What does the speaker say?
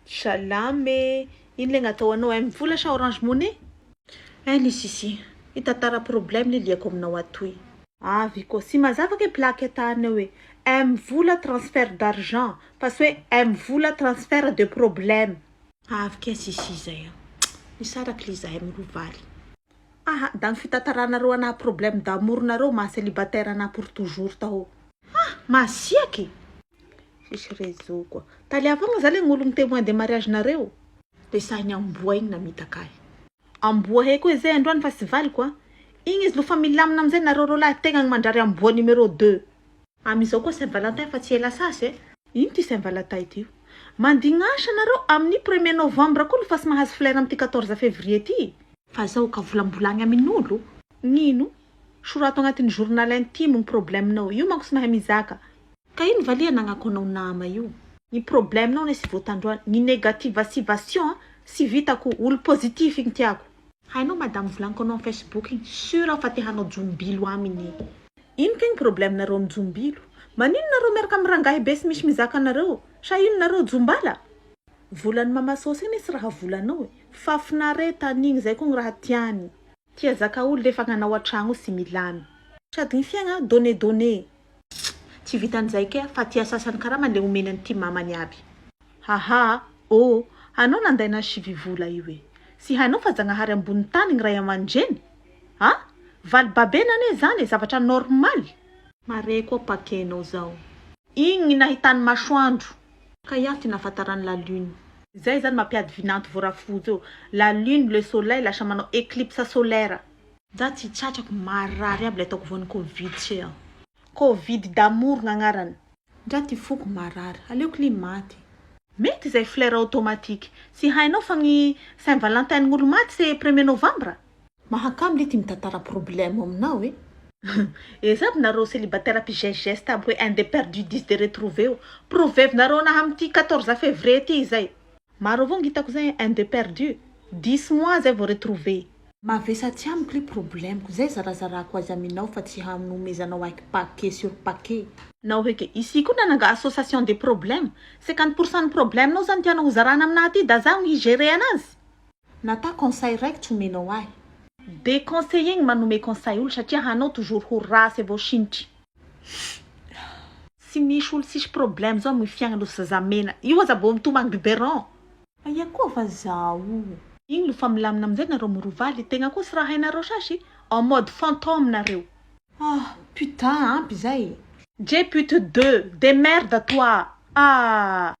Salama e! Ino le gn'atao anao e? Mivola sa Orange Money? Ein li sisi, hitantara problème le liako aminao atoy. Avy koa, sy mazava ke plaque atany eo hoe MVola transfert d'argent fa tsy hoe MVola transfert de problème. Avy ke sisi zay a. Nisaraky li zahay mirovaly. Aha, da ny fitantaranareo anahy problème d'amour nareo maha célibataire anahy pour toujours taho. Ah, masiaky! Sisy réseau koa. Taliavagna za le gn'olo témoin de mariage nareo. Le sahiny amboa igny namitaka ahy. Amboa he koa izay androany fa sy valiko a. Igny izy lofa milamina amizay nareo roa lahy tegna ny mandrary amboa numéro 2. Amizao koa Saint Valentin fa tsy ela sasy e. Ino ty Saint Valentin ty? Mandignasa nareo amin'ny 1er novembre koa lofa tsy mahazo fleur amity 14 février ty. Fa zao ka volambolagny amin'olo. Nino? Sorato agnatin'ny journal intime ny problème-nao. Io manko tsy mahay mizaka. Ka ino valia anagnako anao nama io? Ny problème-nao ne sy voatandroany. Ny négativation sy vitako, olo positif igny tiako. Hainao madame volaniko anao amin'ny Facebook igny, sûr aho fa te hanao jombilo aminy. Ino ke ny problème-nareo amin'ny jombilo? Manino nareo miaraka amin'ny rangahy be sy misy mizaka anareo? Sa ino nareo jombala? Volan'ny mamasôsy igny sy raha volanao e. Fafinaretana igny zay koa ny raha tiany. Tia zaka olo rehefa gnanao an-tragno sy milamy. Sady ny fiaigna donné donné. Tsy vitan'izay ke fa tia sasany karaha le omeny an'ity mamany aby. Haha, oh, anao nanday nasivy vola io e. Sy hainao fa Zagnahary ambony tany ny ray aman-dreny? Ha? Valy babena ane zany e, zavatra normal. Mare koa paquet-nao zao. Igny ny nahitany masoandro. Ka iaho ty nahafantarany la lune. Zay zany mampiady vinanto vorafotsy eo. La lune, le soleil lasa manao éclipse solaire. Za tsy tratrako marary aby le ataoko voan'ny Covid tse aho. Covid d'amour gn'agnarany. Ndra ty foko marary, aleoko li maty. Mety zay fleur automatique. Sy hainao fa ny Saint Valentin gn'olo maty c'est 1er novembre. Mahakamo le ty mitantara problème aminao e. Eza aby nareo célibataire mpigeste aby hoe un de perdu, 10 de retrouvé io. Prouvevinareo anahy amity 14 février ty zay. Maro avao ngitako zay un de perdu. 10 mois zay vao retrouvé. Mavesatsy amiko le problème-ko zay zarazarako azy aminao fa tsy hanomezanao ahy paquet sur paquet. Nao heky ici koa nananga association des problèmes. 50% ny problème-nao zany tianao ho zarana aminahy ty da zaho hi-gérer anazy. Nata conseil raiky tsy omenao ahy. Déconseiller gny manome conseil olo satria hanao toujours ho rasy avao sinitry. Tsy misy olo tsisy problème zao amin'ny fiaignana zazamena. Io aza mbô mitomagny biberon. Aia koa fa zaho. Igny lo fa milamina amizay nareo mirovaly tegna koa sy raha hainareo sasy en mode fantôme nareo. Ah putain, ampy zay. J'ai pute 2, démerde toi. Ah.